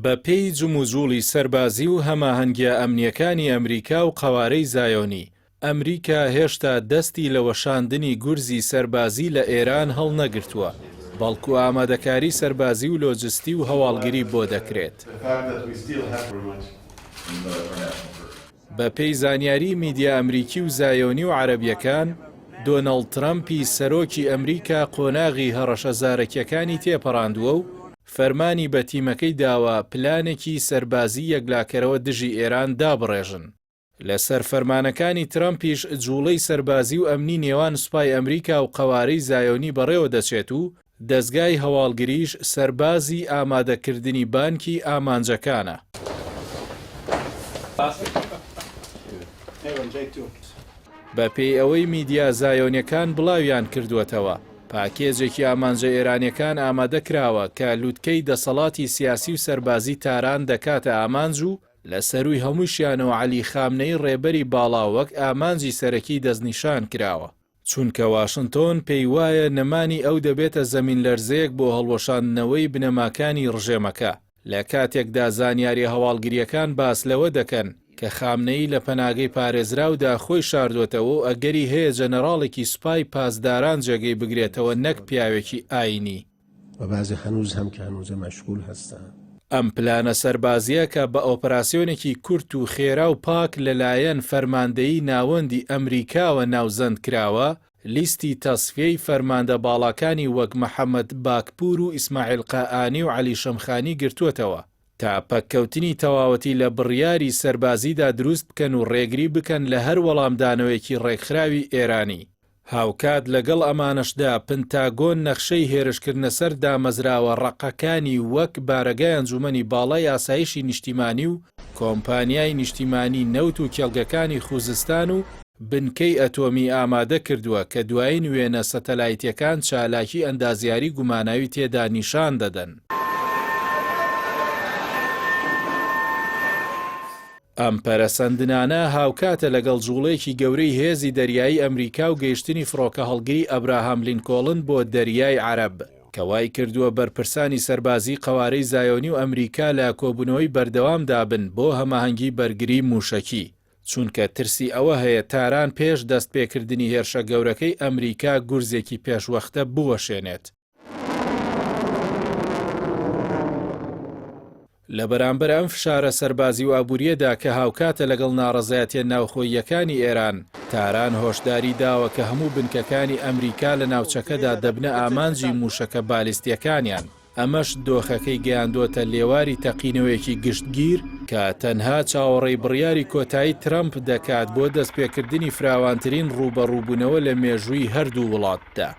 بەپێی جموجوڵی سەربازی و هەماهەنگییە ئەمنییەکانی ئەمریکا و قەوارەی زایۆنی، ئەمریکا هێشتا دەستی لە وەشاندنی گورزی سەربازی لە ئێران هەڵنەگرتووە، بەڵکو ئامادەکاری سەربازی و لۆجستی و هەواڵگری بۆ دەکرێت. بەپێی زانیاری میدیا ئەمریکی و زایۆنی و عەرەبییەکان، دۆناڵد ترەمپی سەرۆکی ئەمریکا قۆناغی هەڕەشە زارەکییەکانی تێپەڕاندووە و فەرمانی بە تیمەکەی داوە پلانێکی سەربازی یەکلاکەرەوە دژی ئێران دابڕێژن. لەسەر فەرمانەکانی ترەمپیش جوڵەی سەربازی و ئەمنی نێوان سوپای ئەمریکا و قەوارەی زایۆنی بەڕێوەدەچێت و دەزگای هەواڵگریش سەربازی ئامادەکردنی بانکی ئامانجەکانە. بەپێی ئەوەی میدیا زایۆنیەکان بڵاویان کردووەتەوە، پاکێجێکی ئامانجە ئێرانیەکان ئامادەکراوە کە لوتکەی دەسەڵاتی سیاسی و سەربازی تاران دەکاتە ئامانج و لە سەرووی هەمووشیانەوە عەلی خامنەیی ڕێبەری باڵا وەک ئامانجی سەرەکی دەستنیشان کراوە. چونکە واشنتۆن پێی وایە نەمانی ئەو دەبێتە زەمینلەرزەیەک بۆ هەڵوەشاندنەوەی بنەماکانی ڕژێمەکە، لە کاتێکدا زانیاریە هەواڵگرییەکان باس لەوە دەکەن کە خامنەیی لە پەناگەی پارێزراودا خۆی شاردوەتەوە و ئەگەری هەیە جەنەڕاڵێکی سوپای پاسداران جێگەی بگرێتەوە نەک پیاوێکی ئاینی. و بعضی هنوز هم که هنوز مشغول هستند. ئەم پلانە سەربازییە کە بە ئۆپراسیۆنێکی کورت و خێرا و پاک لەلایەن فەرماندەیی ناوەندی ئەمریکاوە ناوزەند کراوە، لیستی تەسفیەی فەرماندە باڵاکانی وەک محەمەد باکپور و ئیسماعیل قائانی و عەلی شەمخانی گرتووەتەوە، تا پەککەوتنی تەواوەتی لە بڕیاری سەربازیدا دروست بکەن و ڕێگری بکەن لە هەر وەڵامدانەوەیەکی ڕێکخراوی ئێرانی. هاوکات لەگەڵ ئەمانەشدا پنتاگۆن نەخشەی هێرشکردنە سەر دامەزراوە ڕەقەکانی وەک بارەگای ئەنجومەنی باڵای ئاسایشی نیشتیمانی و کۆمپانیای نیشتیمانی نەوت و کێڵگەکانی خوزستان و بنکەی ئەتۆمی ئامادە کردووە کە دوایین وێنە سەتەلایتیەکان چالاکی ئەندازیاری گوماناوی تێدا نیشان دەدەن. ئەم پەرەسەندنانە هاوکاتە لەگەڵ جوڵەیەکی گەورەی هێزی دەریایی ئەمریکا و گەیشتنی فڕۆکەهەڵگری ئەبراهام لینکۆڵن بۆ دەریای عەرەب، کە وایکردووە بەرپرسانی سەربازیی قەوارەی زایۆنی و ئەمریکا لە کۆبوونەوەی بەردەوامدا بن بۆ هەماهەنگی بەرگری مووشەکی، چونکە ترسی ئەوە هەیە تاران پێش دەستپێکردنی هێرشە گەورەکەی ئەمریکا گورزێکی پێشوەختە بوەشێنێت. لە بەرامبەر ئەم فشارە سەربازی و ئابوورییەدا کە هاوکاتە لەگەڵ ناڕەزایەتییە ناوخۆییەکانی ئێران، تاران هۆشداری داوە کە هەموو بنکەکانی ئەمریکا لە ناوچەکەدا دەبنە ئامانجی مووشەکە بالیستییەکانیان، ئەمەش دۆخەکەی گەیاندۆتە لێواری تەقینەوەیەکی گشتگیر کە تەنها چاوەڕێی بڕیاری کۆتایی ترەمپ دەکات بۆ دەستپێکردنی فراوانترین ڕووبەڕووبوونەوە لە مێژووی هەردوو وڵاتدا.